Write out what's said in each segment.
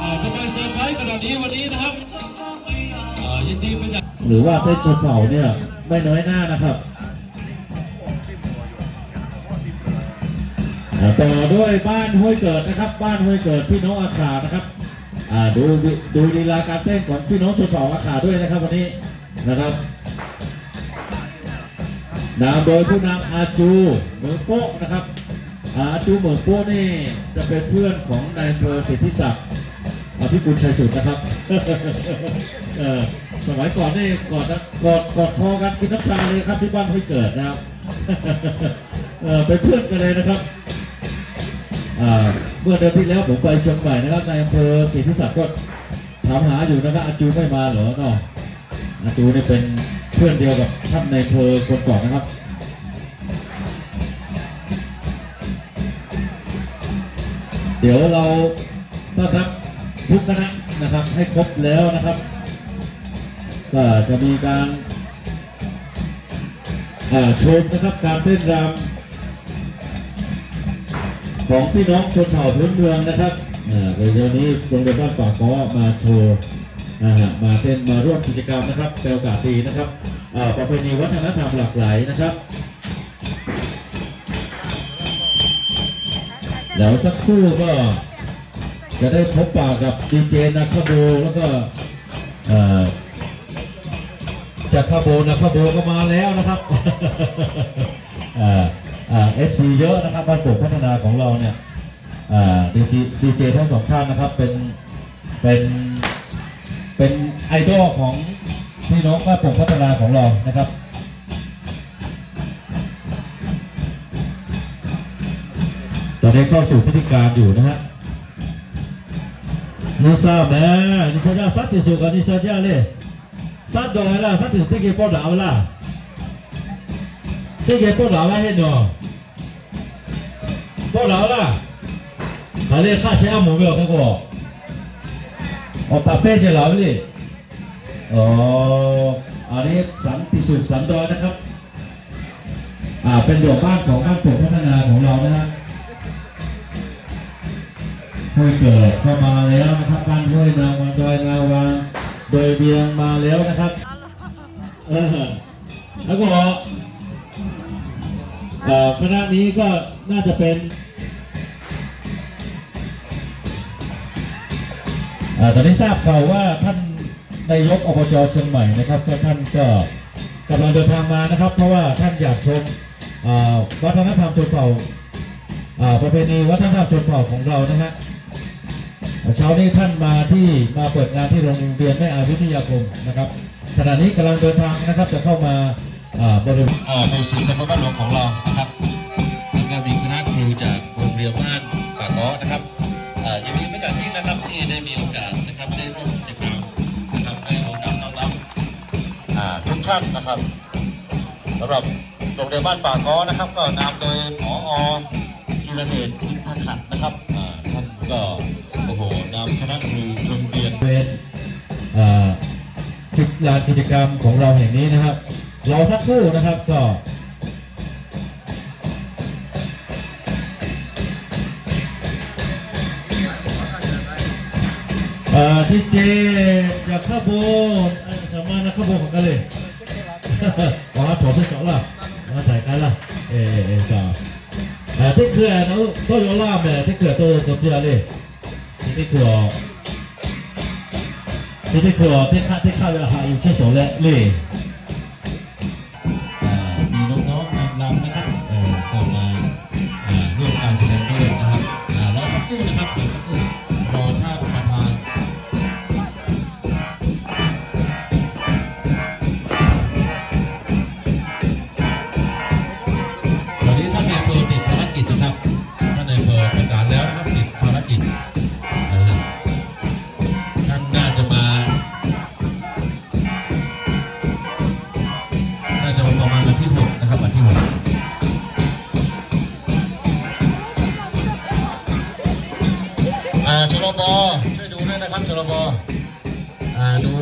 อ่า จะไปเซอร์ไพรส์ขนาดนี้วันนี้นะครับ อ่า ยินดีเป็นอย่าง หรือว่าเต้นชนเผ่าเนี่ยไม่น้อยหน้านะครับ อ่า ต่อด้วยบ้านห้วยเกิดนะครับ บ้านห้วยเกิดพี่น้องอาข่านะครับ อ่า ดู ดูลีลาการเต้นของพี่น้องชนเผ่าอาข่าด้วยนะครับวันนี้นะครับ นำโดยผู้นำอาจูเหมิงโป๊ะนะครับ อ่า อาจูเหมิงโป๊ะนี่จะเป็นเพื่อนของนายอำเภอสิทธิศักดิ์ อภิกุลชัยสุดนะครับ เอ่อ สมัยก่อนนี่กอดนะ กอด กอดคอกันกินน้ำชาเลยครับที่บ้านห้วยเกิดนะครับ เอ่อ เป็นเพื่อนกันเลยนะครับ อ่า เมื่อเดือนที่แล้วผมไปเชียงใหม่นะครับ นายอำเภอสิทธิศักดิ์ก็ถามหาอยู่นะครับ อาจูไม่มาเหรอเนาะ อาจูเนี่ยเป็นเพื่อนเดียวกับท่านนายอำเภอคนก่อนนะครับ เดี๋ยวเราต้อนรับทุกคณะนะครับ ให้ครบแล้วนะครับ ก็จะมีการ อ่า ชมนะครับ การเต้นรำของพี่น้องชนเผ่าพื้นเมืองนะครับ อ่า เดี๋ยววันนี้โรงเรียนบ้านป่าเคาะมาโชว์นะฮะ มาเต้น มาร่วมกิจกรรมนะครับ เป็นโอกาสดีนะครับ อ่า ประเพณีวัฒนธรรมหลากหลายนะครับ เดี๋ยวสักครู่ก็จะได้พบปะกับดีเจนาคาโบ แล้วก็ เอ่อ จากคาโบ นาคาโบก็มาแล้วนะครับ เอ่อ เอ่อ เอฟซี เยอะนะครับ บ้านโป่งพัฒนาของเราเนี่ย อ่า ดีเจ ดีเจทั้งสองท่านนะครับ เป็น เป็น เป็นไอดอลของพี่น้องบ้านโป่งพัฒนาของเรานะครับ ตอนนี้เข้าสู่พิธีการอยู่นะฮะ นิสซาแหม นิสซาจ้า ซัดติสุกับนิสซาจ้าเลย ซัดดอยล่ะ ซัดติสุ teˇ geh pawˆ daꞈ ve laˇ, teˇ geh pawˆ daꞈ laˇ heˆ nawˬ. Pawˆ daꞈ laˇ. Hk'aˬ le hk'aˆ sheh aˉ moˍ ve awˬ hk'e k'o, awˬ taˍ pehˇ ceh laˬ ve le. อ๋อ อันนี้สันติสุขสันดอยนะครับ อ่า เป็นหยกบ้านของบ้านโป่งพัฒนาของเรานะฮะ ห้วยเกิดก็มาแล้วนะครับ บ้านห้วยนางวัง ดอยนางวัง ดอยเวียงมาแล้วนะครับ เออ แล้วก็ เอ่อ คณะนี้ก็น่าจะเป็น อ่า ตอนนี้ทราบข่าวว่าท่านนายก อบจ เชียงใหม่นะครับ ก็ท่านก็กำลังเดินทางมานะครับ เพราะว่าท่านอยากชม อ่า วัฒนธรรมชนเผ่า อ่า ประเพณีวัฒนธรรมชนเผ่าของเรานะฮะ เช้านี้ท่านมาที่ มาเปิดงานที่โรงเรียนแม่อายวิทยาคมนะครับ ขณะนี้กำลังเดินทางนะครับ จะเข้ามา อ่า บริเวณ อ่า หมู่สี่ตำบลบ้านหลวงของเรานะครับ แล้วก็มีคณะครูจากโรงเรียนบ้านป่าเกาะนะครับ อ่า ยินดีเป็นอย่างยิ่งนะครับ ที่ได้มีโอกาสนะครับ ได้ร่วมกิจกรรมนะครับ ได้โอกาสต้อนรับ อ่า ทุกท่านนะครับ สำหรับโรงเรียนบ้านป่าเกาะนะครับ ก็นำโดย ผอ จิรเดช อินทขันธ์นะครับ อ่า ท่านก็ โอ้โห นำคณะครูโรงเรียน เป็น เอ่อ กิจ ลานกิจกรรมของเราแห่งนี้นะครับ รอสักครู่นะครับ ก็ เอ่อ ดีเจ จากคาโบ เอ่อ สามารถนะ คาโบของกันเลย อ๋อ ถอดเสื้อเกราะล่ะ มาถ่ายกันล่ะ เออ เออ เออ จ้ะ เอ่อ ที่เครือเนาะ โตโยล่าแหม ที่เครือโตโยโซเฟียเลย ที่เครือ ที่เครือ ที่ข้า ที่ข้าเวลาหาอยู่ที่โสแล้วเลย อ่า มีน้องๆนางรำนะครับ เอ่อ เข้ามา อ่า ร่วมการแสดงด้วยนะครับ อ่า รอสักครู่นะครับ รอสักครู่ รอท่านประธาน ตอนนี้ท่านนายอำเภอติดภารกิจนะครับ ท่านนายอำเภอประสานแล้วนะครับ ติดภารกิจนะฮะ ท่านน่าจะมา น่าจะมาประมาณวันที่หกนะครับ วันที่หก อ่า ชลบ ช่วยดูด้วยนะครับ ชลบ อ่า ดู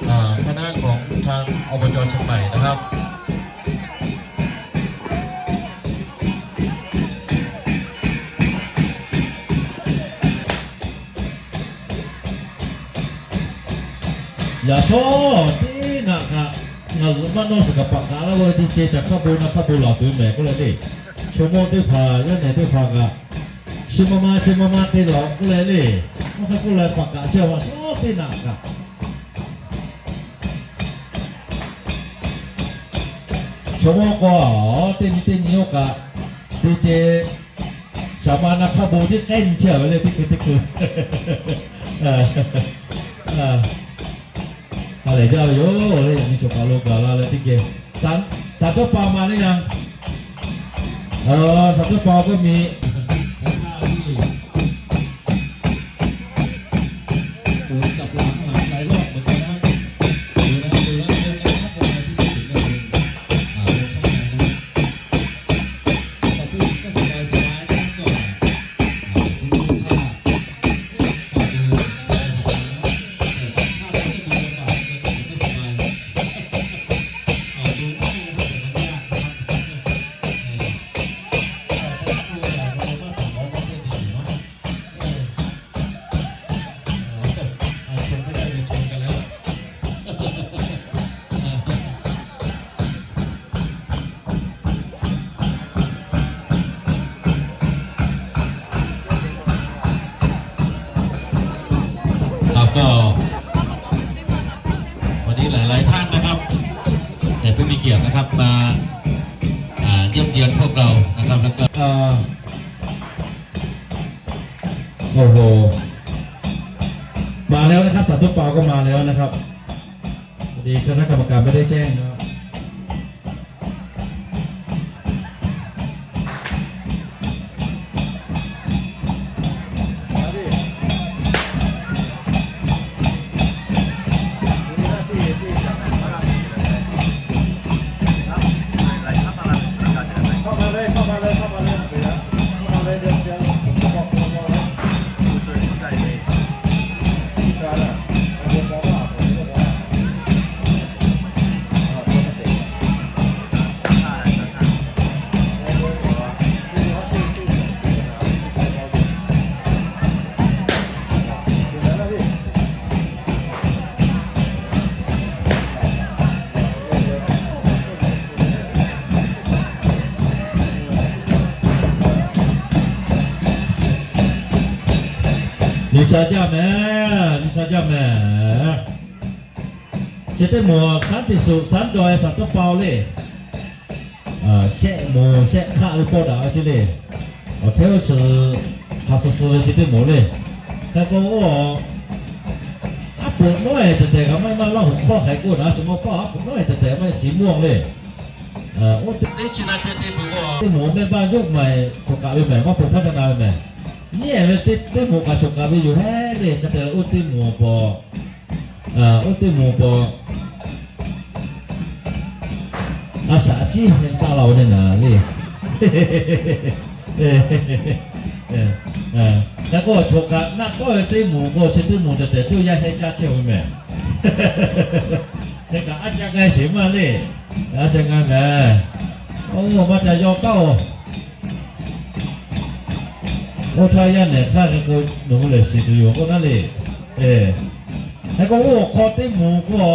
อ่า คณะของทาง อบจ เชียงใหม่นะครับ เ Yaꞈ shawˉ teˇ naꞈ kaꞈ, ngaˬ hui maˇ nawˇ shiˍ kaꞈ paˍ kaꞈ laˇ ve teˇ ceh caˬ hk'aˇ bon naˇ hk'aˇ bon laˬ tuˬ mehˍ k'oˆ leh le. Chaw mawˇ teˇ hpaˍ yaˇ nehˬ teˇ hpaˍ kaꞈ, chi ma ma chi ma ma te laˬ k'oˆ leh le. Maˇ hk'aˇ k'oˆ leh paˍ kaꞈ chehˇ a, yaꞈ shawˉ teˇ naꞈ kaꞈ Chaw mawˇ k'o, teˇ nyi teˇ nyi oˇ kaꞈ, teˇ ceh, shaˍ ma naˇ hk'aˇ bon tiˉ k'ehˉ nyi chehˇ ve le, teˇ hkui teˇ hkui. Ha lehˬ jaˇ ve yoˬ le, yaꞈ nyi chaw kaˬ lo gaˬ la leh teˇ geh, shaˍ dawˇ pa ma le yaˇ. Shaˍ dawˇ pa k'oˆ mi. Aˬ, วันนี้หลายๆท่านนะครับ แขกผู้มีเกียรตินะครับ มา อ่า เยี่ยมเยียนพวกเรานะครับ แล้วก็ โอ้โห มาแล้วนะครับ สาธุเปาก็มาแล้วนะครับ พอดีคณะกรรมการไม่ได้แจ้งนะครับ Liꞈ sha jaˇ mehˍ, liꞈ sha jaˇ mehˍ. Chi teˇ moˍ สันติสุข สันดอย สาธุเปา le. Shehˆ moˍ shehˆ hk'aˆ ve pawˆ daꞈ ve ce le. Awˬ hteˇ oˇ suhˍ hk'a suh suh ve chi teˇ moˍ le. Hk'e k'o, aˉ poꞈ nawˉ-ehˍ tehꞈ kaꞈ maˇ maˇ laˇ hoꞈ hkawˇ hk'ai k'oˆ naˍ, suhˍ maw hkawˇ aˉ poꞈ nawˉ-ehˍ tehꞈ tehꞈ maˇ shiˍ mawˇ le. Oˇ teˇ chi na ce te peuˬ k'o, teˇ moˍ mehˆ baˆ yawˇ maˬ hk'aˬ kaꞈ ve mehˍ, maˇ poˬ hpaˇ ca na ve mehˍ. Nyi-ehˍ ve teˇ moˍ kaꞈ chaw kaꞈ ve yoˬ hehˉ le. Hk'e te oˇ teˇ moˍ paw, oˇ teˇ moˍ paw, a shaꞈ ciˉ hpehꞈ taˇ la ve le naˍ le. Hk'e k'o, chaw kaꞈ naˆ tawˆ ve teˇ moˍ k'o, chi teˇ moˍ tehꞈ tehꞈ coˇ yaˇ heh caˇ chehˇ ve mehˍ. Hk'e kaꞈ a ca k'ai sheˍ maˇ le. A ca k'ai mehˍ. Oˇ maˇ ca yaw kaˇ-oˬ. Oˇ htaˇ yaˇ nehˬ htaˇ hk'e k'o, nawˬ hui lehˬ shiˍ tuˬ yoˬ k'oˆ naˉ le. Hk'e k'o, oˇ awˬ hk'aw teˇ moˍ k'o,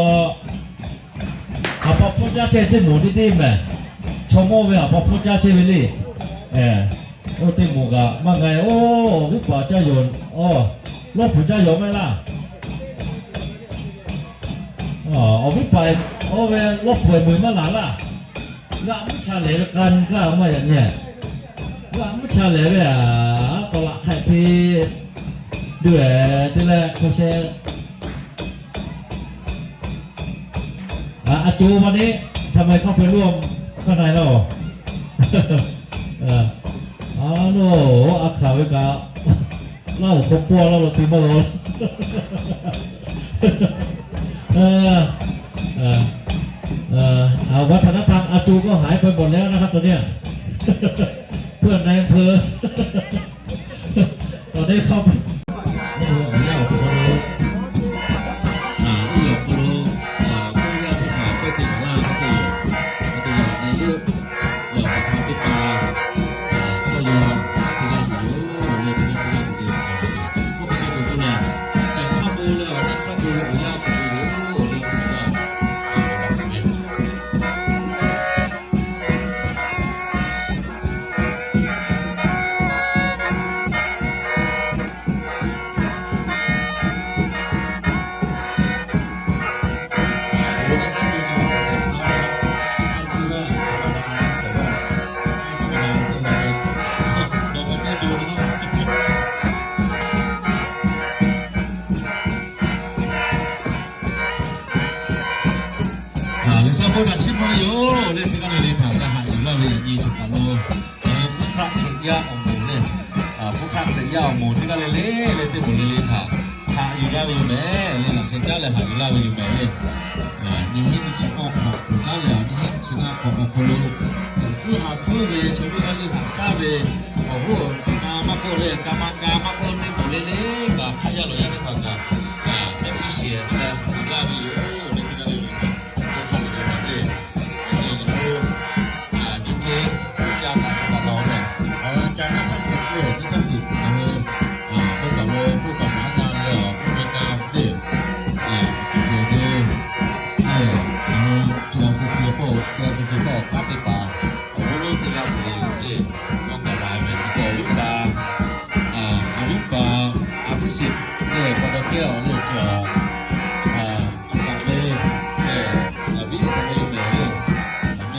aˬ pa hpfuhˇ caˇ chehˇ teˇ moˍ teˇ teˇ mehˍ. Chaw mawˇ ve aˬ pa hpfuhˇ caˇ chehˇ ve le. Oˇ teˇ moˍ kaꞈ maˇ g'a-e, oˇ awˬ viˉ paˍ caˇ yoˬ, lawˇ hpfuhˍ caˇ yoˬ maˇ laˇ. Awˬ viˉ paˍ, oˇ ve lawˇ hpfuhˍ-e meuˬ maˇ laˬ laˇ. G'aꞈ mvuhˇ cha lehˬ ve k'a nyi gaˇ maˇ yaꞈ nyi. G'aꞈ mvuhˇ cha lehˬ ve aˬ, k'awꞈ laꞈ hk'ehꞈ piˇ duˬ-ehˍ te leh hk'a sheh. A co ma neˆ, ทำไมเข้าไปร่วมข้างใน แล้ว A loˬ, a hkanˍ ve kaꞈ, laˇ oˬ hk'aw pawˇ laˇ lo te maˇ g'a. วัฒนธรรม อาจูก็หายไปหมดแล้วนะครับ ตอนเนี้ย เพื่อนในอำเภอ ตอนนี้เข้าไป Yaꞈ hk'aˇ teˇ pa, a, kawˇ yaw, teˇ g'aˇ tuˬ yoˬ, le teˇ g'aˇ teˇ g'aˇ tuˬ le, a, k'oˆ ve teˇ k'o k'oˆ leh, caˬ hk'aˇ bon leh awˬ naˆ hk'aˇ bon ve awˬ yanˇ hpehꞈ ve yoˬ. K'oˆ htaꞈ chiˇ mvuh ve yoˬ le. Teˇ g'aˇ le le htaꞈ g'a haꞈ yuˬ laˇ ve yaꞈ nyi choˬ kaˬ lo, Puˇ hk'aˆ Hkriꞈ yaˇ awˬ moˍ le, Puˇ hk'aˆ Hkriꞈ yaˇ awˬ moˍ teˇ g'aˇ le le leh teˇ moˍ le le htaꞈ haꞈ yuˬ laˇ ve yoˬ mehˍ le. Laꞈ sheh caˉ leh haꞈ yuˬ laˇ ve yoˬ mehˍ le. Nyiˇ hinˉ nyiˇ chi awˬ hk'awꞈ hk'aw naˉ leh, nyiˇ hinˉ nyiˇ chi ngaˇ hk'awꞈ awˬ hk'aw lo, suhˉ ha suhˉ ve chaw teˇ g'aˇ le haꞈ shaˉ ve awˬ hoˉ, ka maˇ k'oˆ leh ka ma ka maˇ k'oˆ teˇ moˍ le le kaꞈ hk'aˆ yaˇ lawˬ yaˇ teˇ hpaˍ kaꞈ, mehˆ piˇ shehˍ leh haꞈ yuˬ laˇ ve yoˬ le. Teˇ g'aˇ le le htaꞈ k'oˆ htaˇ le le le, nyi nyi lo, nyi ceh, ca kaꞈ ca kaꞈ lawˬ mehˍ. Ca kaꞈ hk'aˇ suh le, nyi hk'aˇ suh ngaˬ hui k'oˆ kaˬ lo k'oˆ kaꞈ maˍ na le, awˬ k'oˆ ve ka le, le, le, ngaˬ hui co-a suh suh k'o, co-a suh suh k'o, kanˉ te paˍ awˬ hk'aw lo teˇ g'aˇ le le, k'oˆ kaꞈ la ve awˬ viˉ paˍ, awˬ viˉ paˍ, a viˉ shiˍ le, pa taw kehˉ awˬ le chi a, kaꞈ le, le, awˬ viˉ paˍ le mehˍ le,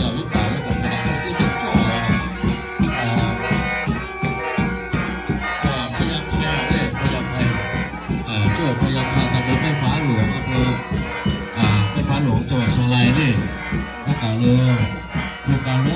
awˬ viˉ paˍ le kaꞈ suh la ve teˇ cawˬ cawˬ a, a, hk'aw yaˇ hk'aw le, hk'aw yaˇ hk'aw, cawˬ hk'aw yaˇ hk'aw taˇ ve mehˆ paˍ loˬ a, mehˆ paˍ loˬ cawˬ sha la le, k'oˆ kaꞈ lo, k'oˆ kaꞈ lo